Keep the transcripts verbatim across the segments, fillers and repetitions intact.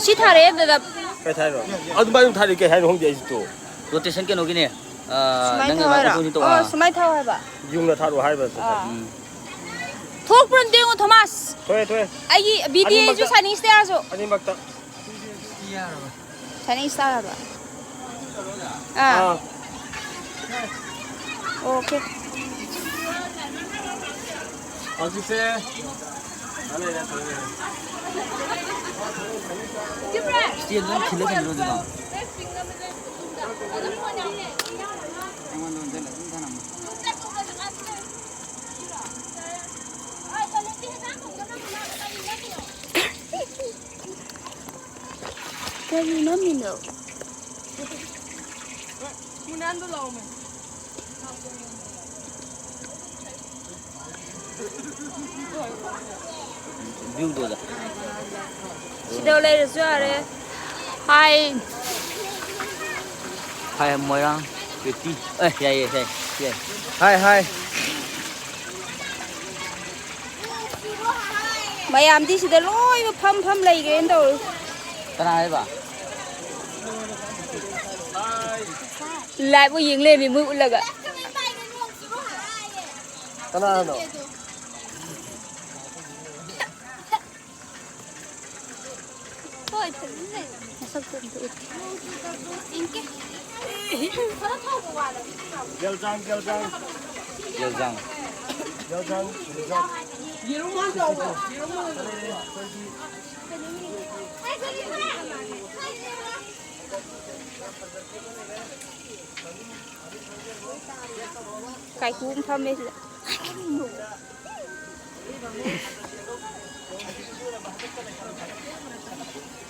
ꯁꯤ ꯊꯥꯔꯛꯑꯦ ꯑꯗꯨꯗ꯫ ꯀꯩ ꯊꯥꯏꯅꯣ? ꯑꯗꯨꯃꯥꯏꯅ ꯑꯗꯨꯝ ꯊꯥꯔꯛꯑꯦ, ꯀꯩ ꯍꯥꯏꯅꯣ ꯈꯪꯗꯦ ꯑꯩꯁꯨ ꯇꯨ꯫ ꯔꯣꯇꯦꯁꯟ ꯀꯩꯅꯣꯒꯤꯅꯦ꯫ ꯑ, ꯁꯨꯃꯥꯏꯅ ꯅꯪꯒꯤ ꯊꯥꯎ ꯍꯥꯏꯔꯣ? ꯃꯥꯏꯀ꯭ꯔꯣꯐꯣꯟꯁꯤ ꯇꯣꯉꯥꯟ꯫ ꯑꯣ, ꯁꯨꯃꯥꯏꯅ ꯊꯥꯎ ꯍꯥꯏꯕ꯫ ꯌꯨꯝꯗ ꯊꯥꯔꯛꯑꯣ ꯍꯥꯏꯕ꯫ ꯑꯥ꯫ ꯎꯝ꯫ ꯊꯣꯛꯄ꯭ꯔꯣ ꯑꯝꯇ ꯌꯦꯡꯉꯣ, ꯊꯣꯃꯥꯁ꯫ ꯊꯣꯛꯑꯦ, ꯊꯣꯛꯑꯦ꯫ ꯑꯩꯒꯤ ꯕꯤ ꯇꯤ ꯑꯦꯁꯨ ꯑꯅꯤꯃꯛꯇ꯫ ꯁꯥꯏꯅꯤꯡꯁꯇ ꯌꯥꯔꯁꯨ꯫ ꯑꯅꯤꯃꯛꯇ꯫ ꯁꯥꯏꯅꯤꯡꯁ ꯇꯥꯔꯕ? ꯑꯥ꯫ ꯑꯥ꯫ ꯑꯣꯀꯦ꯫ ꯍꯧꯖꯤꯛꯁꯦ꯫ ꯏꯁꯇꯦꯟꯗ ꯑꯗꯨꯝ ꯈꯤꯜꯂ ꯊꯝꯕꯤꯔꯣ ꯑꯗꯨꯗ꯫ ꯑꯩꯉꯣꯟꯗ ꯑꯣꯟꯁꯤꯜꯂ ꯑꯗꯨꯝ ꯊꯅꯝꯃꯣ꯫ ꯀꯔꯤ ꯅꯝꯃꯤꯅꯣ? ꯃꯨꯅꯥꯟꯗꯣ ꯂꯥꯛꯑꯣꯃꯦ꯫ ꯚ꯭ꯌꯨꯗꯣ ꯑꯣꯖꯥ꯫ ꯁꯤꯗ ꯂꯩꯔꯁꯨ ꯌꯥꯔꯦ꯫ ꯍꯥꯏ꯫ ꯍꯥꯏ ꯃꯣꯏꯔꯥꯡ ꯄ꯭ꯔꯤꯇꯤ꯫ ꯑꯦ, ꯌꯥꯏꯌꯦ, ꯌꯥꯏ, ꯌꯥꯏ꯫ ꯍꯥꯏ, ꯍꯥꯏ꯫ ꯃꯌꯥꯝꯗꯤ ꯁꯤꯗ ꯂꯣꯏꯅ ꯐꯝ ꯐꯝ ꯂꯩꯈ꯭ꯔꯦꯅ ꯇꯧꯔꯤ꯫ ꯀꯅꯥ ꯍꯥꯏꯕ? ꯂꯥꯏꯚ ꯑꯣꯏ ꯌꯦꯡ ꯂꯩꯔꯝꯃꯤ ꯃꯣꯏ ꯎꯠꯂꯒ꯫ ꯀꯅꯥꯅꯣ? ꯍꯣꯏ, ꯐꯖꯅ ꯂꯩ꯫ ꯃꯁꯛꯇꯣ ꯑꯝꯇ ꯎꯠꯀꯦ꯫ ꯒꯦꯜꯖꯥꯡ, ꯒꯦꯜꯖꯥꯡ꯫ ꯒꯦꯜꯖꯥꯡ꯫ ꯒꯦꯜꯖꯥꯡ, ꯒꯦꯜꯖꯥꯡ꯫ ꯌꯦꯔꯨꯝ ꯍꯥꯟ ꯇꯧꯕ꯭ꯔꯣ? ꯌꯦꯔꯨꯝ ꯍꯥꯟ꯫ ꯀꯥꯏꯀꯨ ꯑꯃ ꯐꯝꯃꯦ ꯁꯤꯗ꯫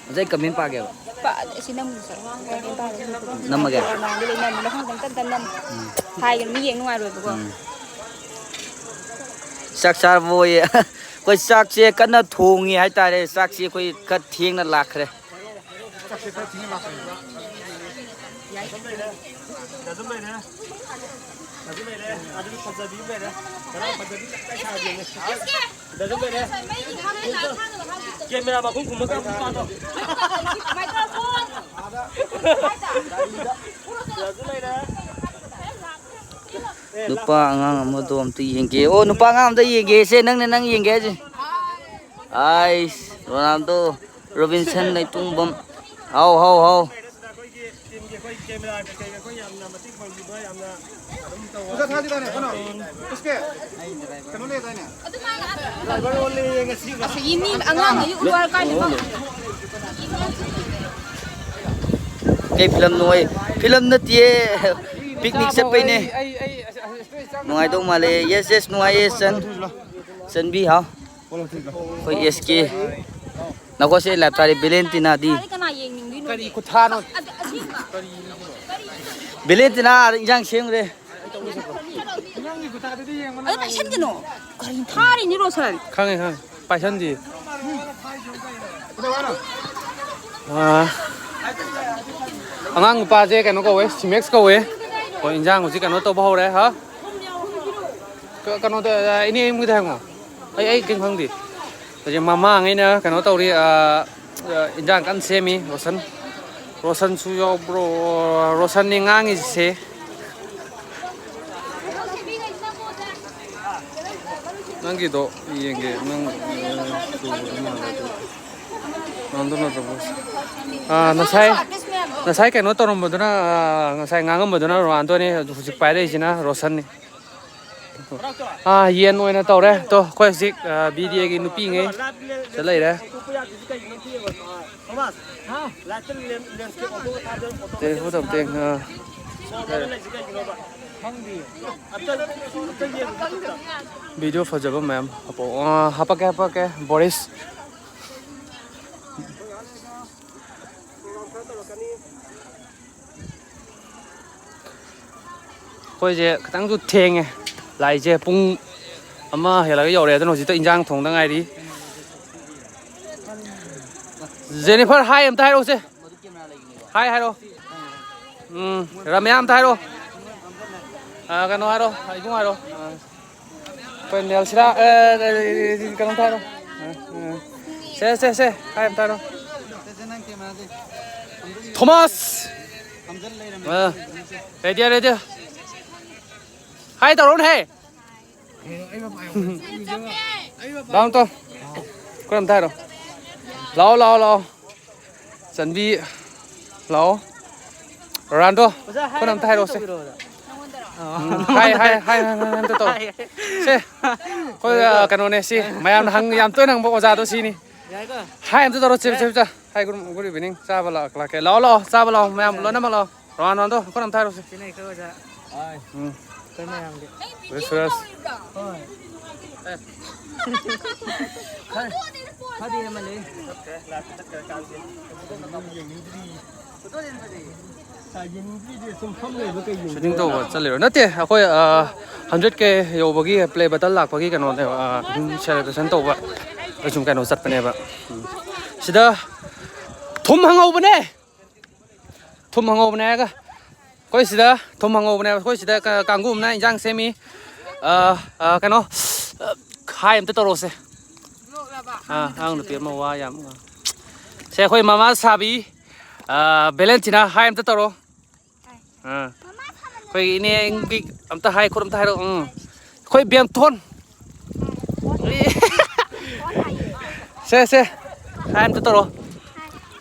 ꯑꯗꯩ ꯀꯃꯦꯟ ꯄꯥꯒꯦꯕ꯫ ꯄꯥ-, ꯑꯁꯤ ꯅꯝꯃꯨꯁꯦ꯫ ꯀꯃꯦꯟ ꯄꯥꯔꯒ ꯅꯝꯃꯒꯦ꯫ ꯃꯃꯥꯡꯗ ꯂꯩ ꯅꯝꯃꯨ, ꯃꯊꯪ ꯃꯊꯪ ꯇꯞ ꯇꯞ ꯅꯝꯃꯨ꯫ ꯎꯝ꯫ ꯍꯥꯏꯒꯅꯨ, ꯃꯤ ꯌꯦꯡ ꯅꯨꯡꯉꯥꯏꯔꯣꯏꯕꯀꯣ꯫ ꯎꯝ꯫ ꯆꯥꯛ ꯆꯥꯔꯕꯣꯌꯦ꯫ ꯑꯩꯈꯣꯏ ꯆꯥꯛꯁꯦ ꯀꯟꯅ ꯊꯣꯡꯉꯤ ꯍꯥꯏꯇꯥꯔꯦ꯫ ꯆꯥꯛꯁꯦ ꯑꯩꯈꯣꯏ ꯈꯔ ꯊꯦꯡꯅ ꯂꯥꯛꯈ꯭ꯔꯦ꯫ ꯆꯥꯛꯁꯦ ꯈꯔ ꯊꯦꯡꯅ ꯂꯥꯛꯈ꯭ꯔꯦ꯫ ꯑꯗꯨ ꯂꯩꯔꯦ, ꯑꯗꯨ ꯐꯖꯕꯤ ꯑꯃ ꯂꯩꯔꯦ꯫ ꯉꯔꯥꯡ ꯐꯖꯕꯤ ꯇꯞ ꯇꯥꯏ ꯁꯥꯕꯤꯅꯦ꯫ ꯑꯗꯨ ꯂꯩꯔꯦ꯫ ꯀꯦꯃꯦꯔꯥ ꯃꯈꯨꯝ ꯈꯨꯝꯃꯒ ꯑꯃꯨꯛ ꯄꯥꯗꯣ꯫ ꯑꯗꯨ ꯂꯩꯔꯦ꯫ ꯅꯨꯄꯥ ꯑꯉꯥꯡ ꯑꯃꯗꯣ ꯑꯝꯇ ꯌꯦꯡꯒꯦ꯫ ꯑꯣ, ꯅꯨꯄꯥ ꯑꯉꯥꯡ ꯑꯝꯇ ꯌꯦꯡꯒꯦ꯫ ꯁꯦ, ꯅꯪꯅ ꯅꯪ ꯌꯦꯡꯒꯦ ꯍꯥꯏꯁꯦ꯫ ꯑꯥꯏꯁ, ꯔꯣꯅꯥꯜꯗꯣ, ꯔꯣꯕꯤꯟꯁꯟ ꯂꯩꯄꯨꯡꯕꯝ꯫ ꯍꯥꯎ, ꯍꯥꯎ, ꯍꯥꯎ꯫ ꯑꯣꯖꯥ ꯊꯥꯁꯤꯗꯅꯦ, ꯀꯩꯅꯣ, ꯏꯁꯀꯦ, ꯀꯩꯅꯣ ꯂꯩꯗꯥꯏꯅꯦ? ꯑꯁ, ꯃꯤ ꯑꯉꯥꯡ ꯑꯌꯨꯛ ꯋꯥꯔ ꯀꯥꯏꯗꯅꯣ? ꯀꯩ ꯐꯤꯂꯝꯅꯣ ꯑꯩ? ꯐꯤꯂꯝ ꯅꯠꯇꯤꯌꯦ, ꯄꯤꯛꯅꯤꯛ ꯆꯠꯄꯩꯅꯦ꯫ ꯑꯩ, ꯑꯩ, ꯑꯩ, ꯑꯁ, ꯑꯁ, ꯑꯁ, ꯅꯨꯡꯉꯥꯏꯗꯧ ꯃꯥꯜꯂꯦ꯫ ꯌꯦꯁ, ꯌꯦꯁ, ꯅꯨꯡꯉꯥꯏꯌꯦ, ꯆꯟ-, ꯆꯟꯕꯤ ꯍꯥꯎ꯫ ꯑꯩꯈꯣꯏ ꯑꯦꯁ ꯀꯦ꯫ ꯅꯈꯣꯏꯁꯦ ꯂꯥꯏꯞ ꯊꯥꯔꯤ, ꯚꯦꯂꯦꯟꯇꯤꯅꯥꯗꯤ? ꯀꯅꯥ ꯌꯦꯡꯅꯤꯡꯗꯣꯏꯅꯣ? ꯀꯔꯤ ꯈꯨꯊꯥꯅꯣ? ꯑꯗ-, ꯑꯁꯦꯡꯕ꯫ ꯚꯦꯂꯦꯟꯇꯤꯅꯥ ꯑꯥꯗ ꯏꯟꯖꯥꯡ ꯁꯦꯝꯈ꯭ꯔꯦ꯫ ꯑꯗꯨ ꯄꯥꯏꯁꯟꯒꯅꯣ꯫ ꯀꯔꯤ ꯊꯥꯔꯤꯅꯤ, ꯔꯣꯁꯟ? ꯈꯪꯉꯦ, ꯈꯪꯉꯦ꯫ ꯄꯥꯏꯁꯟꯗꯤ꯫ ꯑꯥ꯫ ꯑꯉꯥꯡ ꯅꯨꯄꯥꯁꯦ ꯀꯩꯅꯣ ꯀꯧꯋꯦ, ꯁꯤꯃꯦꯛꯁ ꯀꯧꯋꯦ꯫ ꯍꯣꯏ, ꯏꯟꯖꯥꯡ ꯍꯧꯖꯤꯛ ꯀꯩꯅꯣ ꯇꯧꯕ ꯍꯧꯔꯦ, ꯍꯥ? ꯀ-, ꯀꯩꯅꯣꯗ, ꯏꯅꯦ ꯑꯌꯨꯝꯒꯤꯗ ꯍꯪꯉꯣ꯫ ꯑꯩ, ꯑꯩ ꯀꯩꯝ ꯈꯪꯗꯦ꯫ ꯍꯧꯖꯤꯛ ꯃꯃꯥꯡꯉꯩꯅ ꯀꯩꯅꯣ ꯇꯧꯔꯤ, ꯑꯥ, ꯑꯥ, ꯏꯟꯖꯥꯡ ꯀꯟꯅ ꯁꯦꯝꯃꯤ, ꯔꯣꯁꯟ꯫ ꯔꯣꯁꯟꯁꯨ ꯌꯥꯎꯕ꯭ꯔꯣ? ꯔꯣꯁꯟꯅꯤ ꯉꯥꯡꯉꯤꯁꯦ꯫ ꯅꯪꯒꯤꯗꯣ ꯌꯦꯡꯒꯦ, ꯅꯪ, ꯑꯥ, ꯁꯨꯕ ꯃꯥꯜꯂꯦ ꯑꯗꯨ꯫ ꯅꯪꯗꯨꯅ ꯑꯗꯨꯝ, ꯑꯥ, ꯉꯁꯥꯏ, ꯉꯁꯥꯏ ꯀꯩꯅꯣ ꯇꯧꯔꯝꯕꯗꯨꯅ, ꯑꯥ, ꯉꯁꯥꯏ ꯉꯥꯡꯉꯝꯕꯗꯨꯅ ꯔꯣꯅꯥꯜꯗꯣꯅꯤ, ꯑꯗꯨ ꯍꯧꯖꯤꯛ ꯄꯥꯏꯔꯛꯏꯁꯤꯅ ꯔꯣꯁꯟꯅꯤ꯫ ꯑꯥ, ꯌꯦꯟ ꯑꯣꯏꯅ ꯇꯧꯔꯦ꯫ ꯇꯣ, ꯑꯩꯈꯣꯏ ꯍꯧꯖꯤꯛ, ꯑꯥ, ꯕꯤ ꯗꯤ ꯑꯦꯒꯤ ꯅꯨꯄꯤꯉꯩ ꯁꯤꯗ ꯂꯩꯔꯦ꯫ ꯇꯦ, ꯍꯨ ꯇꯝ ꯇꯦꯡ, ꯑꯥ꯫ ꯚꯤꯗꯤꯑꯣ ꯐꯖꯕ ꯃꯌꯥꯝ ꯍꯥꯄꯛꯑꯣ꯫ ꯑꯥ, ꯍꯥꯄꯛꯀꯦ, ꯍꯥꯄꯛꯀꯦ꯫ ꯕꯣꯔꯤꯁ꯫ ꯑꯩꯈꯣꯏꯁꯦ ꯈꯤꯇꯪꯁꯨ ꯊꯦꯡꯉꯦ꯫ ꯂꯥꯛꯏꯁꯦ ꯄꯨꯡ ꯑꯃ ꯍꯦꯜꯂꯒ ꯌꯧꯔꯦ꯫ ꯑꯗꯨꯅ ꯍꯧꯖꯤꯛꯇ ꯏꯟꯖꯥꯡ ꯊꯣꯡꯗ ꯉꯥꯏꯔꯤ꯫ ꯖꯦꯅꯤꯐꯔ, ꯍꯥꯏ ꯑꯝꯇ ꯍꯥꯏꯔꯛꯎꯁꯦ꯫ ꯍꯥꯏ ꯍꯥꯏꯔꯛꯑꯣ꯫ ꯎꯝ, ꯔꯥꯃꯌꯥ ꯑꯝꯇ ꯍꯥꯏꯔꯛꯑꯣ꯫ ꯑ, ꯀꯩꯅꯣ ꯍꯥꯏꯔꯣ, ꯏꯕꯨꯡ ꯍꯥꯏꯔꯣ꯫ ꯑ, ꯑꯩꯈꯣꯏ ꯅꯦꯜꯁꯤꯔꯥ, ꯑ, ꯑ, ꯀꯩꯅꯣꯝꯇ ꯍꯥꯏꯔꯣ꯫ ꯑ, ꯑ꯫ ꯁꯦ, ꯁꯦ, ꯁꯦ, ꯍꯥꯏ ꯑꯝꯇ ꯍꯥꯏꯔꯣ꯫ ꯊꯣꯃꯥꯁ! ꯑ, ꯔꯦꯗꯤ, ꯔꯦꯗꯤ꯫ ꯍꯥꯏ ꯇꯧꯔꯣꯅꯦ ꯍꯦ꯫ ꯗꯥꯎꯟ ꯇꯧ꯫ ꯑꯩꯈꯣꯏ ꯑꯝꯇ ꯍꯥꯏꯔꯣ꯫ ꯂꯥꯛꯑꯣ, ꯂꯥꯛꯑꯣ, ꯂꯥꯛꯑꯣ꯫ ꯆꯟꯕꯤ, ꯂꯥꯛꯑꯣ꯫ ꯔꯣꯅꯥꯜꯗꯣ, ꯑꯣꯖꯥ, ꯑꯩꯈꯣꯏꯅ ꯑꯝꯇ ꯍꯥꯏꯔꯛꯑꯣꯁꯦ꯫ ꯇꯧꯕꯤꯔꯛꯑꯣ, ꯑꯣꯖꯥ꯫ ꯎꯝ, ꯍꯥꯏ, ꯍꯥꯏ, ꯍꯥꯏ, ꯍꯥꯏ, ꯍꯥꯏ, ꯑꯝꯇ ꯇꯧꯔꯣ꯫ ꯍꯥꯏ, ꯍꯥꯏ꯫ ꯁꯦ, ꯑꯩꯈꯣꯏ, ꯑ, ꯀꯩꯅꯣꯅꯦ ꯁꯤ, ꯃꯌꯥꯝꯅ ꯍꯪ-, ꯌꯥꯝ ꯇꯣꯏꯅ ꯍꯪꯕ ꯑꯣꯖꯥꯗꯣ ꯁꯤꯅꯤ꯫ ꯌꯥꯏꯀꯣ? ꯍꯥꯏ ꯑꯝꯇ ꯇꯧꯔꯣ, ꯆꯦ, ꯌꯥꯏ꯫ ꯆꯦ, ꯆꯦ꯫ ꯍꯥꯏ, ꯒꯨꯗ, ꯒꯨꯗ ꯏꯚꯤꯅꯤꯡ, ꯆꯥꯕ ꯂꯥꯛ-, ꯂꯥꯛꯀꯦ꯫ ꯂꯥꯛꯑꯣ, ꯂꯥꯛꯑꯣ, ꯆꯥꯕ ꯂꯥꯛꯑꯣ, ꯃꯌꯥꯝ ꯂꯣꯏꯅꯃꯛ ꯂꯥꯛꯑꯣ꯫ ꯔꯣꯅꯥꯜꯗꯣ, ꯑꯩꯈꯣꯏꯅ ꯑꯝꯇ ꯍꯥꯏꯔꯣꯁꯦ꯫ ꯁꯤꯅ ꯑꯩꯈꯣꯏ ꯑꯣꯖꯥ꯫ ꯎꯝ꯫ ꯑꯩꯈꯣꯏ ꯃꯌꯥꯝꯒꯤ꯫ ꯍꯣꯏ꯫ ꯈꯔ, ꯈꯔꯗꯤ ꯑꯃ ꯂꯩ꯫ ꯁꯨꯇꯤꯡ ꯇꯧꯕ ꯆꯠꯂꯤꯔꯣ? ꯅꯠꯇꯦ, ꯑꯩꯈꯣꯏ, ꯑ, ꯍꯟꯗ꯭ꯔꯦꯠ ꯀꯦ ꯌꯧꯕꯒꯤ ꯄ꯭ꯂꯦ ꯕꯇꯜ ꯂꯥꯛꯄꯒꯤ ꯀꯩꯅꯣꯅꯦꯕ, ꯑ, ꯁꯨꯝ ꯁꯦꯂꯦꯕ꯭ꯔꯦꯁꯟ ꯇꯧꯕ, ꯑꯩꯈꯣꯏ ꯁꯨꯝ ꯀꯩꯅꯣ ꯆꯠꯄꯅꯦꯕ꯫ ꯎꯝ꯫ ꯁꯤꯗ ꯊꯨꯝ ꯍꯪꯍꯧꯕꯅꯦ꯫ ꯊꯨꯝ ꯍꯪꯍꯧꯕꯅꯦ ꯍꯥꯏꯔꯒ, ꯑꯩꯈꯣꯏ ꯁꯤꯗ ꯊꯨꯝ ꯍꯪꯍꯧꯕꯅꯦ꯫ ꯑꯩꯈꯣꯏ ꯁꯤꯗ ꯀ-, ꯀꯥꯡꯕꯨ ꯑꯃꯅ ꯏꯟꯖꯥꯡ ꯁꯦꯝꯃꯤ꯫ ꯑ, ꯑ, ꯀꯩꯅꯣ, ꯍꯥꯏ ꯑꯝꯇ ꯇꯧꯔꯛꯑꯣꯁꯦ꯫ ꯑ, ꯑꯉꯥꯡ ꯅꯨꯄꯤ ꯑꯃ ꯋꯥ ꯌꯥꯝ ꯉꯥꯡ-, ꯁꯦ, ꯑꯩꯈꯣꯏ ꯃꯃꯥ ꯁꯥꯕꯤ, ꯑ, ꯚꯦꯂꯦꯟꯇꯤꯅꯥ, ꯍꯥꯏ ꯑꯝꯇ ꯇꯧꯔꯣ꯫ ꯑ, ꯑꯩꯈꯣꯏ ꯏꯅꯦ ꯑꯝꯇ ꯍꯥꯏ, ꯈꯨꯠ ꯑꯝꯇ ꯍꯥꯏꯔꯛꯑꯣ꯫ ꯎꯝ꯫ ꯑꯩꯈꯣꯏ ꯕꯦꯝꯊꯣꯟ꯫ ꯁꯦ, ꯁꯦ꯫ ꯍꯥꯏ ꯑꯝꯇ ꯇꯧꯔꯣ꯫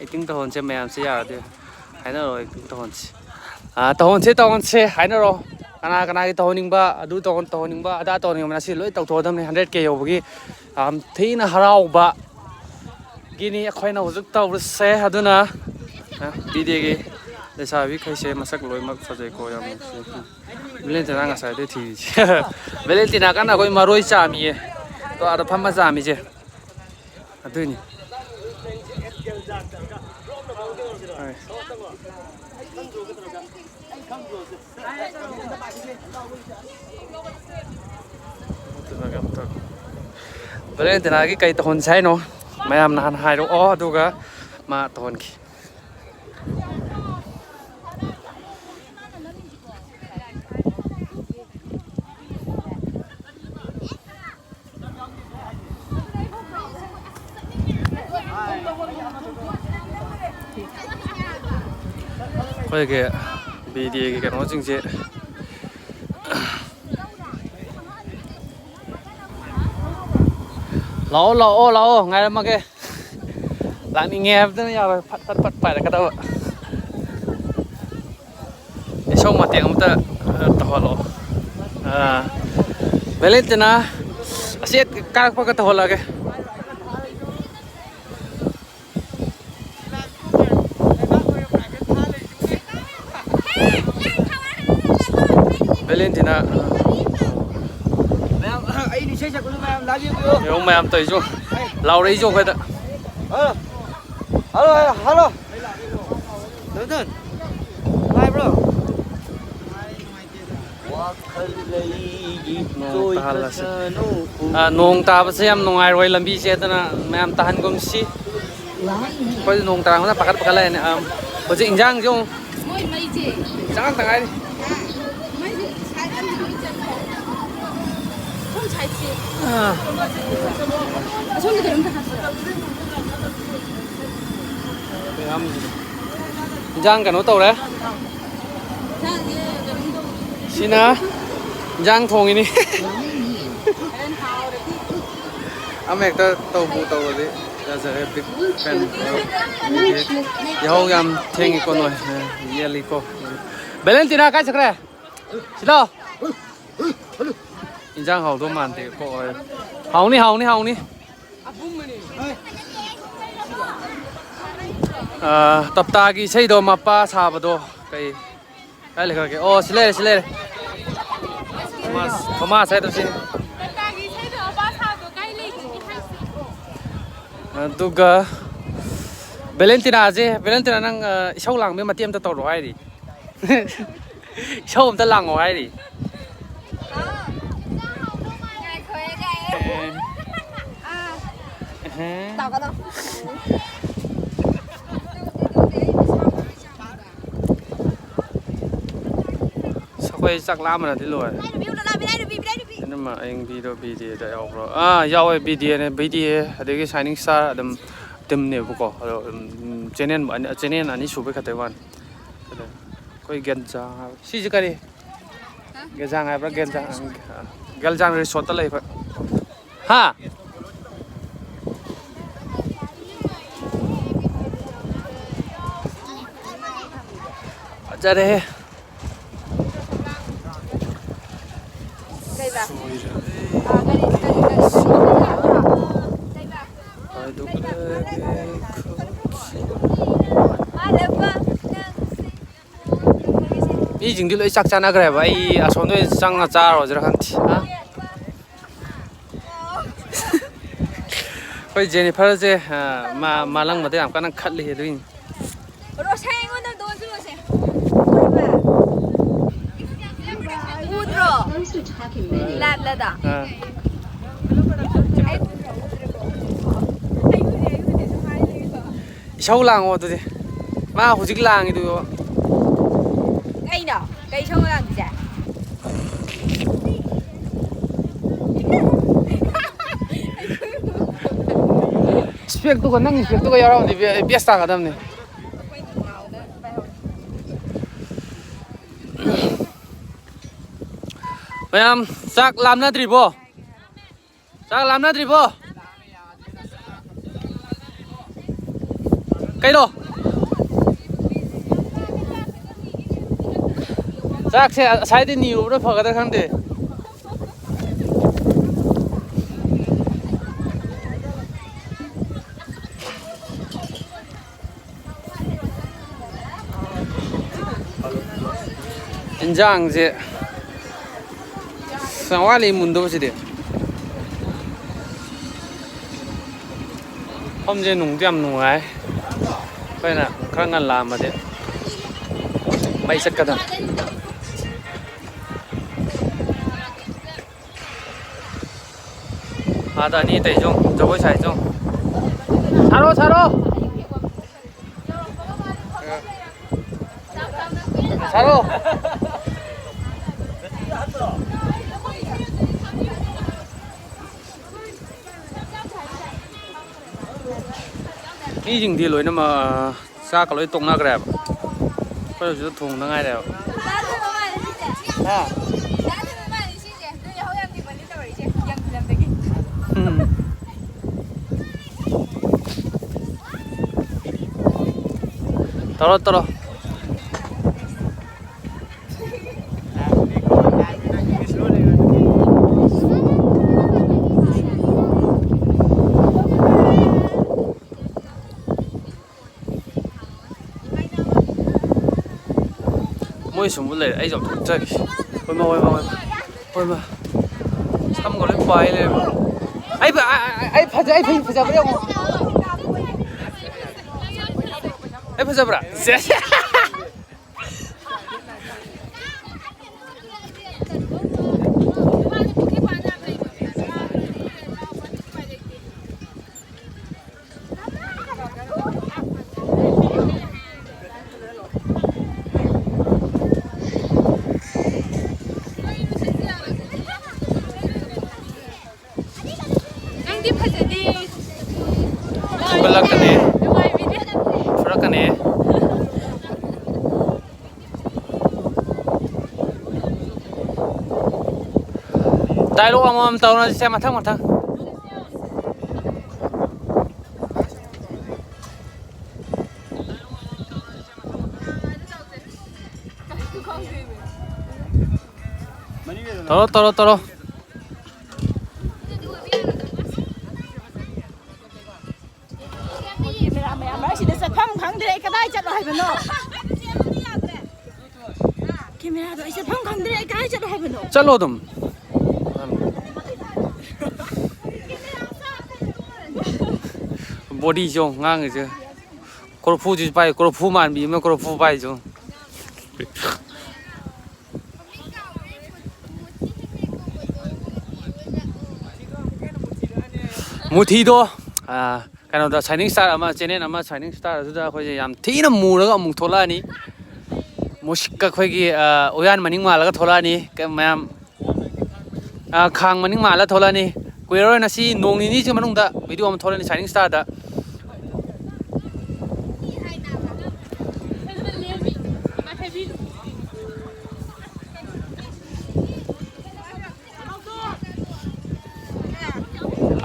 ꯑꯦꯛꯇꯤꯡ ꯇꯧꯍꯟꯁꯦ ꯃꯌꯥꯝꯁꯦ ꯌꯥꯔꯗꯤ꯫ ꯍꯥꯏꯅꯔꯣ, ꯑꯦꯛꯇꯤꯡ ꯇꯧꯍꯟꯁꯦ꯫ ꯑꯥ, ꯇꯧꯍꯟꯁꯦ, ꯇꯧꯍꯟꯁꯦ꯫ ꯍꯥꯏꯅꯔꯣ꯫ ꯀꯅꯥ ꯀꯅꯥꯒꯤ ꯇꯧꯍꯟꯅꯤꯡꯕ, ꯑꯗꯨ ꯇꯧꯍꯟ-, ꯇꯧꯍꯟꯅꯤꯡꯕ, ꯑꯗꯥ ꯇꯧꯍꯟꯅꯤꯡꯕ, ꯉꯁꯤ ꯂꯣꯏ ꯇꯧꯊꯣꯛꯑꯗꯕꯅꯤ꯫ ꯍꯟꯗ꯭ꯔꯦꯠ ꯀꯦ ꯌꯧꯕꯒꯤ ꯌꯥꯝ ꯊꯤꯅ ꯍꯔꯥꯎꯕ꯫ ꯒꯤꯅꯤ ꯑꯩꯈꯣꯏꯅ ꯍꯧꯖꯤꯛ ꯇꯧꯔꯤꯁꯦ꯫ ꯑꯗꯨꯅ, ꯑ, ꯕꯤꯗꯦꯒꯤ ꯂꯩꯁꯥꯕꯤꯈꯩꯁꯦ ꯃꯁꯛ ꯂꯣꯏꯅꯃꯛ ꯐꯖꯩꯀꯣ, ꯌꯥꯝ ꯅꯨꯡꯁꯤ꯫ ꯚꯦꯂꯦꯟꯇꯤꯅꯥ ꯉꯁꯥꯏꯗꯩ ꯊꯤꯔꯤꯁꯦ꯫ ꯚꯦꯂꯦꯟꯇꯤꯅꯥ ꯀꯟꯅ ꯑꯩꯈꯣꯏ ꯃꯔꯣꯏ ꯆꯥꯝꯃꯤꯌꯦ꯫ ꯇꯣ, ꯑꯥꯗ ꯐꯝꯃ ꯆꯥꯝꯃꯤꯁꯦ꯫ ꯑꯗꯨꯏꯅꯤ꯫ ꯍꯣꯏ꯫ ꯚꯦꯂꯦꯟꯇꯤꯅꯥꯒꯤ ꯀꯩ ꯇꯧꯍꯟꯁꯦ ꯍꯥꯏꯅꯣ? ꯃꯌꯥꯝꯅ ꯍꯥꯟꯅ ꯍꯥꯏꯔꯛꯑꯣ, ꯑꯗꯨꯒ ꯃꯥ ꯇꯧꯍꯟꯈꯤ꯫ ꯑꯩꯈꯣꯏꯒꯤ ꯕꯤ ꯗꯤ ꯑꯦꯒꯤ ꯀꯩꯅꯣꯁꯤꯡꯁꯦ꯫ ꯂꯥꯛꯑꯣ, ꯂꯥꯛꯑꯣ, ꯂꯥꯛꯑꯣ, ꯉꯥꯏꯔꯝꯃꯒꯦ꯫ ꯂꯥꯛꯅꯤꯡꯉꯦ ꯍꯥꯏꯕꯗꯨꯅ ꯌꯥꯔꯣꯏ, ꯐꯠ ꯐꯠ ꯐꯠ ꯄꯥꯏꯔꯛꯀꯗꯕ꯫ ꯏꯁꯧ ꯃꯇꯦꯛ ꯑꯃꯇ, ꯑ, ꯇꯧꯍꯜꯂꯛꯑꯣ꯫ ꯑ, ꯚꯦꯂꯦꯟꯇꯤꯅꯥ, ꯑꯁꯤ ꯍꯦꯛ ꯀꯥꯔꯛꯄꯒ ꯇꯧꯍꯜꯂꯛꯑꯒꯦ꯫ ꯚꯦꯂꯦꯟꯇꯤꯅꯥ꯫ ꯃꯌꯥꯝ, ꯑꯩꯅ ꯏꯁꯩ ꯁꯛꯄꯗꯣ ꯃꯌꯥꯝ ꯂꯥꯡ ꯌꯦꯡꯕꯤꯌꯨ꯫ ꯌꯦꯡꯉꯨ ꯃꯌꯥꯝ ꯇꯧꯔꯤꯁꯨ꯫ ꯂꯥꯎꯔꯛꯏꯁꯨ ꯑꯩꯈꯣꯏꯗ꯫ Hello, hello, hello. ꯗꯣꯟ ꯗꯣꯟ, ꯅꯨꯡꯉꯥꯏꯕ꯭ꯔꯣ? ꯅꯣꯡ ꯇꯥꯍꯜꯂꯁꯤ꯫ ꯑꯥ, ꯅꯣꯡ ꯇꯥꯕꯁꯦ ꯌꯥꯝ ꯅꯨꯡꯉꯥꯏꯔꯣꯏ ꯂꯝꯕꯤꯁꯦ, ꯑꯗꯨꯅ ꯃꯌꯥꯝ ꯇꯥꯍꯟꯒꯨꯝꯁꯤ꯫ ꯑꯩꯈꯣꯏꯁꯨ ꯅꯣꯡ ꯇꯥꯔꯛꯄꯗ ꯄꯥꯈꯠ ꯄꯥꯈꯠꯂꯛꯑꯦꯅꯦ꯫ ꯑꯥ, ꯍꯧꯖꯤꯛ ꯏꯟꯖꯥꯡꯁꯨ ꯑꯃꯨꯛ ꯆꯪꯉꯛꯇ ꯉꯥꯏꯔꯤ꯫ ꯑꯥ꯫ ꯏꯟꯖꯥꯡ ꯀꯩꯅꯣ ꯇꯧꯔꯦ꯫ ꯁꯤꯅ ꯏꯟꯖꯥꯡ ꯊꯣꯡꯉꯤꯅꯤ꯫ ꯑꯃ ꯍꯦꯛꯇ ꯇꯧꯕꯨ ꯇꯧꯔꯗꯤ ꯌꯥꯖꯔꯦ꯫ Big fan꯫ ꯌꯥꯍꯧ ꯌꯥꯝ ꯊꯦꯡꯉꯤꯀꯣ ꯅꯣꯏ꯫ ꯌꯦꯜꯂꯤꯀꯣ꯫ ꯚꯦꯂꯦꯟꯇꯤꯅꯥ ꯀꯥꯏ ꯆꯠꯈ꯭ꯔꯦ? ꯁꯤꯗꯣ꯫ ꯏꯟꯖꯥꯡ ꯍꯥꯎꯗꯧ ꯃꯥꯟꯗꯦ ꯀꯣ꯫ ꯍꯥꯎꯅꯤ, ꯍꯥꯎꯅꯤ, ꯍꯥꯎꯅꯤ꯫ ꯑꯥ, ꯇꯞꯇꯥꯒꯤ ꯏꯁꯩꯗꯣ ꯃꯄꯥ ꯁꯥꯕꯗꯣ ꯀꯩ, ꯀꯥꯏ ꯂꯩꯈ꯭ꯔꯒꯦ? ꯑꯣ, ꯁꯤ ꯂꯩꯔꯦ, ꯁꯤ ꯂꯩꯔꯦ꯫ ꯊꯣꯃꯥꯁ, ꯊꯣꯃꯥꯁ ꯍꯥꯏꯗꯣ ꯁꯤꯅꯤ꯫ ꯑꯗꯨꯒ ꯚꯦꯂꯦꯟꯇꯤꯅꯥꯁꯦ, ꯚꯦꯂꯦꯟꯇꯤꯅꯥ ꯅꯪ, ꯑ, ꯏꯁꯧ ꯂꯥꯡꯕꯒꯤ ꯃꯇꯦꯛ ꯑꯃꯇ ꯇꯧꯔꯛꯑꯣ ꯍꯥꯏꯔꯤ꯫ ꯏꯁꯧ ꯑꯝꯇ ꯂꯥꯡꯉꯣ ꯍꯥꯏꯔꯤ꯫ ꯉꯥꯏꯈꯣꯍꯦ, ꯀꯥꯏ꯫ ꯑꯦ꯫ ꯑꯥ꯫ ꯑꯦꯍꯦ꯫ ꯇꯧꯒꯅꯣ꯫ ꯑꯁ, ꯑꯩꯈꯣꯏ ꯆꯥꯛ ꯂꯥꯝꯕꯅꯗꯤ ꯂꯣꯏꯔꯦ꯫ ꯕꯤꯗꯥꯏ ꯅꯨꯄꯤ, ꯕꯤꯗꯥꯏ ꯅꯨꯄꯤ, ꯕꯤꯗꯥꯏ ꯅꯨꯄꯤ꯫ ꯏꯅꯝꯃ ꯑꯌꯤꯡꯕꯤꯗꯣ ꯕꯤ ꯗꯤ ꯑꯦꯗ ꯌꯥꯎꯕ꯭ꯔꯣ? ꯑꯥ, ꯌꯥꯎꯋꯦ, ꯕꯤ ꯗꯤ ꯑꯦꯅꯦ, ꯕꯤ ꯗꯤ ꯑꯦ, ꯑꯗꯒꯤ Shining Star ꯑꯗꯨꯝ ꯇꯤꯝꯅꯦꯕꯀꯣ꯫ ꯑꯗꯣ, ꯎꯝ, ꯆꯦꯅꯦꯜ ꯑꯅꯤ, ꯆꯦꯅꯦꯜ ꯑꯅꯤ ꯁꯨꯕꯩ ꯈꯛꯇ ꯋꯥꯅꯤ꯫ ꯑꯗꯣ ꯑꯩꯈꯣꯏ ꯒꯦꯟꯖꯥꯡ ꯍꯥꯏꯕ-, ꯁꯤꯁꯦ ꯀꯔꯤ? ꯍꯥ? ꯒꯦꯟꯖꯥꯡ ꯍꯥꯏꯕ꯭ꯔꯥ? ꯒꯦꯟꯖꯥꯡ, ꯒꯦꯟꯖꯥꯡ ꯔꯤꯁꯣꯔꯠ꯫ ꯒꯦꯟꯖꯥꯡ ꯔꯤꯁꯣꯔꯠꯇ ꯂꯩꯕ꯫ ꯍꯥ? ꯐꯖꯔꯦꯍꯦ꯫ ꯀꯩꯕ? ꯁꯣꯏꯔꯦ꯫ ꯑꯥ, ꯀꯔꯤ, ꯀꯔꯤ, ꯀꯔꯤ, ꯀꯔꯤ? ꯀꯩꯕ? ꯃꯥꯂꯦꯞꯄ, ꯅꯪꯁꯦ꯫ ꯃꯤꯁꯤꯡꯗꯤ ꯂꯣꯏ ꯆꯥꯛ ꯆꯥꯅꯈ꯭ꯔꯦꯕ꯫ ꯑꯩ ꯑꯁꯣꯝꯗ ꯑꯣꯏꯅ ꯆꯪꯉ ꯆꯥꯔꯨꯔꯁꯤꯔꯥ ꯈꯪꯗꯦ꯫ ꯍꯥ? ꯑꯩꯈꯣꯏ ꯖꯦꯅꯤꯐꯔꯁꯦ, ꯑ, ꯃꯥ, ꯃꯥꯂꯪꯕꯗ ꯌꯥꯝ ꯀꯟꯅ ꯈꯠꯂꯤ ꯑꯗꯨꯏꯅꯤ꯫ ꯔꯣꯁꯦ, ꯑꯩꯉꯣꯟꯗ ꯑꯝꯇ ꯑꯣꯟꯁꯤꯜꯂꯣꯁꯦ꯫ ꯎꯗ꯭ꯔꯣ? ꯂꯥꯏꯞꯂꯗ? ꯑꯥ꯫ ꯏꯁꯧ ꯂꯥꯡꯉꯣ ꯑꯗꯨꯗꯤ꯫ ꯃꯥ ꯍꯧꯖꯤꯛ ꯂꯥꯡꯉꯤꯗꯨ꯫ ꯀꯩꯅꯣ? ꯀꯩ ꯏꯁꯧ ꯂꯥꯡꯉꯤꯁꯦ? ꯏꯁꯄꯦꯛꯇꯨꯒ, ꯅꯪ ꯏꯁꯄꯦꯛꯇꯨꯒ ꯌꯥꯎꯔꯝꯃꯗꯤ ꯕꯦ-, ꯕꯦꯁ ꯇꯥꯒꯗꯕꯅꯤ꯫ ꯃꯌꯥꯝ ꯆꯥꯛ ꯂꯥꯝꯅꯗ꯭ꯔꯤꯕꯣ? ꯆꯥꯛ ꯂꯥꯝꯅꯗ꯭ꯔꯤꯕꯣ? ꯀꯩꯅꯣ? ꯆꯥꯛꯁꯦ ꯑꯁꯥꯏꯗꯩ ꯅꯤꯔꯨꯕꯅ ꯐꯒꯗ꯭ꯔꯥ ꯈꯪꯗꯦ꯫ ꯏꯟꯖꯥꯡꯁꯦ ꯌꯥꯝ ꯋꯥꯠꯂꯤ ꯃꯨꯟꯗꯧꯕꯁꯤꯗꯤ꯫ ꯃꯐꯝꯁꯦ ꯅꯨꯡꯗꯤ ꯌꯥꯝ ꯅꯨꯡꯉꯥꯏ꯫ ꯑꯩꯈꯣꯏꯅ ꯈꯔ ꯉꯟ ꯂꯥꯛꯑꯝꯃꯗꯤ ꯃꯩ ꯆꯠꯀꯗꯝꯅꯤ꯫ ꯑꯥꯗ ꯑꯅꯤ ꯑꯇꯩꯁꯨ ꯖꯒꯣꯏ ꯁꯥꯏꯁꯨ꯫ ꯁꯥꯔꯣ, ꯁꯥꯔꯣ꯫ ꯁꯥꯔꯣ꯫ ꯃꯤꯁꯤꯡꯗꯤ ꯂꯣꯏꯅꯃꯛ ꯆꯥꯛꯀ ꯂꯣꯏ ꯇꯣꯛꯅꯈ꯭ꯔꯦꯕ꯫ ꯑꯩꯈꯣꯏ ꯍꯧꯖꯤꯛꯇ ꯊꯣꯡꯗ ꯉꯥꯏꯔꯦꯕ꯫ ꯍꯥ? ꯎꯝ꯫ ꯇꯧꯔꯣ, ꯇꯧꯔꯣ꯫ ꯃꯣꯏ ꯁꯨꯝꯕ ꯂꯩꯔꯦ, ꯑꯩꯁꯨ ꯑꯝꯇ ꯊꯣꯛꯆꯒꯦ꯫ ꯍꯣꯏ ꯃꯥ, ꯍꯣꯏ ꯃꯥ, ꯍꯣꯏ ꯃꯥ꯫ ꯍꯣꯏ ꯃꯥ꯫ ꯁꯝꯒ ꯂꯣꯏ ꯄꯥꯏ ꯂꯩꯔꯝꯃꯦ꯫ ꯑꯩ ꯐ-, ꯑ-, ꯑ-, ꯑꯩ ꯐꯖ-, ꯑꯩ ꯐꯖ-, ꯐꯖꯕ꯭ꯔꯥ ꯌꯦꯡꯉꯣ꯫ ꯑꯩ ꯐꯖꯕ꯭ꯔꯥ? ꯁꯦ꯫ ꯅꯪꯗꯤ ꯐꯖꯗꯦ꯫ ꯐꯨꯒꯠꯂꯛꯀꯅꯤ꯫ ꯅꯨꯡꯉꯥꯏꯕꯤꯗꯦ꯫ ꯐꯨꯔꯛꯀꯅꯤ꯫ ꯗꯥꯏꯂꯣꯛ ꯑꯃꯃꯝ ꯇꯧꯅꯁꯤꯁꯦ, ꯃꯊꯪ ꯃꯊꯪ꯫ ꯇꯧꯔꯣ, ꯇꯧꯔꯣ, ꯇꯧꯔꯣ꯫ ꯀꯦꯃꯦꯔꯥ ꯃꯌꯥꯝ ꯃꯔꯛꯁꯤꯗ ꯆꯠꯐꯝ ꯈꯪꯗ꯭ꯔꯦ, ꯑꯩ ꯀꯗꯥꯏ ꯆꯠꯂꯣ ꯍꯥꯏꯕꯅꯣ? ꯀꯦꯃꯦꯔꯥꯗꯣ ꯑꯩ ꯆꯠꯐꯝ ꯈꯪꯗ꯭ꯔꯦ, ꯑꯩ ꯀꯗꯥꯏ ꯆꯠꯂꯣ ꯍꯥꯏꯕꯅꯣ? ꯆꯠꯂꯣ ꯑꯗꯨꯝ꯫ ꯕꯣꯗꯤꯁꯦ ꯌꯦꯡꯉꯣ, ꯉꯥꯡꯉꯤꯁꯦ꯫ ꯀꯣꯔꯐꯨꯁꯤꯁꯨ ꯄꯥꯏ, ꯀꯣꯔꯐꯨ ꯃꯥꯟꯕꯤ ꯑꯃ ꯀꯣꯔꯐꯨ ꯄꯥꯏꯁꯨ꯫ ꯃꯨꯊꯤꯗꯣ, ꯑꯥ, ꯀꯩꯅꯣꯗ, ꯁꯥꯏꯅꯤꯡ ꯁ꯭ꯇꯥꯔ ꯑꯃ, ꯆꯦꯅꯦꯜ ꯑꯃ, ꯁꯥꯏꯅꯤꯡ ꯁ꯭ꯇꯥꯔ ꯑꯗꯨꯗ ꯑꯩꯈꯣꯏꯁꯦ ꯌꯥꯝ ꯊꯤꯅ ꯃꯨꯔꯒ ꯑꯃꯨꯛ ꯊꯣꯛꯂꯛꯑꯅꯤ꯫ ꯃꯨꯁꯤꯛꯀ ꯑꯩꯈꯣꯏꯒꯤ, ꯑꯥ, ꯎꯌꯥꯟ ꯃꯅꯤꯡ ꯃꯥꯜꯂꯒ ꯊꯣꯛꯂꯛꯑꯅꯤ꯫ ꯀ-, ꯃꯌꯥꯝ, ꯑꯥ, ꯈꯥꯡ ꯃꯅꯤꯡ ꯃꯥꯜꯂ ꯊꯣꯛꯂꯛꯑꯅꯤ꯫ ꯀꯨꯏꯔꯔꯣꯏ, ꯉꯁꯤ ꯅꯣꯡ ꯅꯤꯅꯤꯁꯤ ꯃꯅꯨꯡꯗ ꯚꯤꯗꯤꯑꯣ ꯑꯃ ꯊꯣꯛꯂꯛꯑꯅꯤ ꯁꯥꯏꯅꯤꯡ ꯁ꯭ꯇꯥꯔꯗ꯫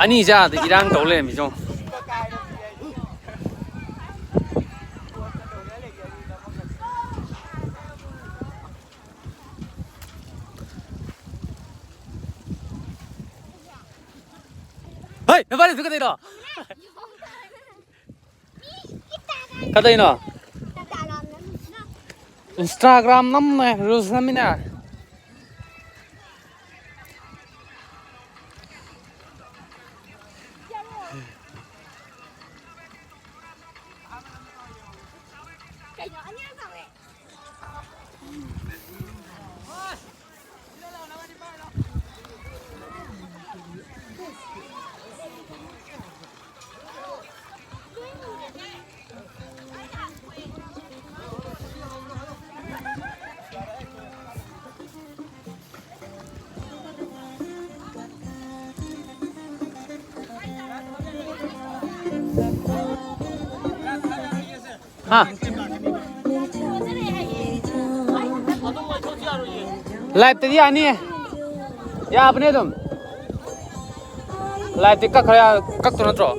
ꯑꯅꯤ ꯆꯥꯗ ꯏꯔꯥꯡ ꯇꯧ ꯂꯩꯔꯝꯃꯤꯁꯦ ꯌꯦꯡꯉꯣ꯫ ꯍꯩ, ꯅꯕꯥꯅꯤꯁꯨ ꯀꯩꯗꯧꯔꯤꯅꯣ? ꯀꯩꯗꯧꯔꯤꯅꯣ? Instagram ꯅꯝꯃꯦ, reels ꯅꯝꯃꯤꯅꯦ꯫ ꯍꯥ? Live ꯇꯗꯤ ꯌꯥꯅꯤꯌꯦ꯫ ꯌꯥꯕꯅꯦ ꯑꯗꯨꯝ꯫ Live ꯇꯤ ꯀꯛꯈ꯭ꯔ ꯌꯥ-, ꯀꯛꯇꯧ ꯅꯠꯇ꯭ꯔꯣ?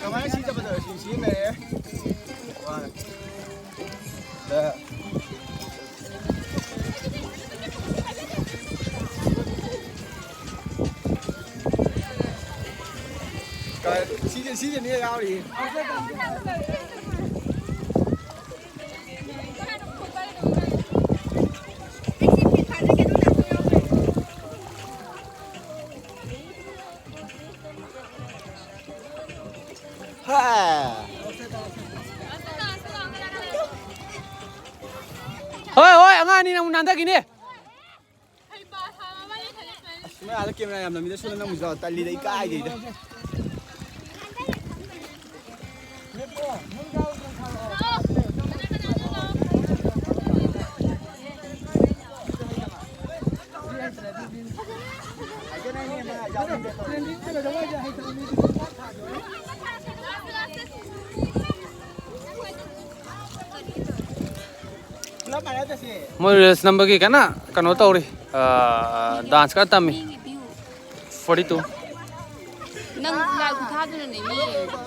ꯀꯃꯥꯏꯅ ꯁꯤ ꯆꯠꯄꯗ ꯁꯤ ꯁꯤ ꯂꯩꯔꯦ꯫ ꯋꯥꯔꯦ꯫ ꯗ꯫ ꯀꯥꯏ-, ꯁꯤꯁꯦ, ꯁꯤꯁꯦ ꯅꯦ ꯌꯥꯎꯔꯤ꯫ ꯍꯥ꯫ ꯍꯣꯏ, ꯍꯣꯏ, ꯑꯉꯥꯡ ꯑꯅꯤꯅ ꯑꯃꯨꯛ ꯅꯥꯟꯊꯈꯤꯅꯤ꯫ ꯑꯥꯗ ꯀꯦꯃꯦꯔꯥ ꯌꯥꯝ ꯅꯝꯃꯤꯗ, ꯁꯣꯝꯗ ꯅꯝꯃꯨꯁꯤ ꯂꯥꯛꯑꯣ꯫ ꯇꯜꯂꯤꯗ, ꯏꯀꯥꯏꯖꯩꯗ꯫ ꯃꯣꯏ reels ꯅꯝꯕꯒꯤ ꯀꯟꯅ ꯀꯩꯅꯣ ꯇꯧꯔꯤ, dance ꯀꯟꯅ ꯇꯝꯃꯤ꯫ Forty two꯫ ꯅꯪ ꯂꯥꯏ ꯈꯨꯊꯥꯗꯨꯅꯅꯦ ꯃꯤ ꯌꯦꯡꯉꯤꯗꯣ꯫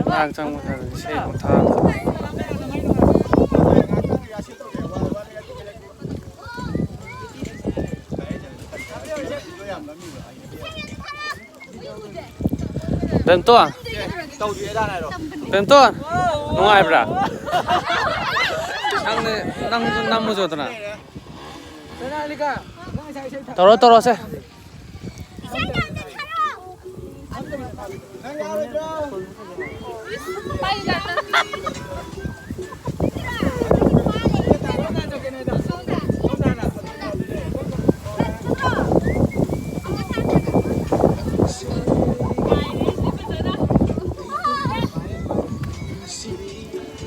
ꯉꯥꯏꯍꯥꯛ ꯆꯪꯕ ꯊꯥꯗ ꯏꯁꯩ ꯑꯃꯨꯛ ꯊꯥ꯫ ꯕꯦꯝꯇꯣꯟ, ꯕꯦꯝꯇꯣꯟ, ꯅꯨꯡꯉꯥꯏꯕ꯭ꯔꯥ? ꯅꯪꯅꯦ, ꯅꯪꯁꯨ ꯅꯝꯃꯨ ꯆꯣꯗꯅ꯫ ꯇꯧꯔꯣ, ꯇꯧꯔꯣꯁꯦ꯫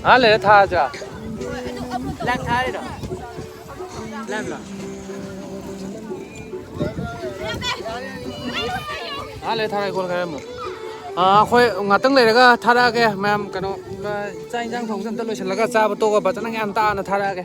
ꯉꯥꯏꯍꯥꯛ ꯂꯩꯔ ꯊꯥꯔꯁꯤꯔꯥ? ꯉꯥꯏꯍꯥꯛ ꯂꯩꯔ ꯊꯥꯔꯛꯑꯒꯦ, ꯀꯣꯟꯅ ꯈꯔ ꯑꯃꯨꯛ꯫ ꯑꯥ, ꯑꯩꯈꯣꯏ ꯉꯥꯛꯇꯪ ꯂꯩꯔꯒ ꯊꯥꯔꯛꯑꯒꯦ ꯃꯌꯥꯝ꯫ ꯀꯩꯅꯣ, ꯆꯥꯛ ꯏꯟꯖꯥꯡ ꯊꯣꯡꯕꯁꯦ ꯑꯝꯇ ꯂꯣꯏꯁꯤꯜꯂꯒ ꯆꯥꯕ ꯇꯣꯛꯑꯒ ꯐꯖꯅ ꯒ꯭ꯌꯥꯟ ꯇꯥꯅ ꯊꯥꯔꯛꯑꯒꯦ꯫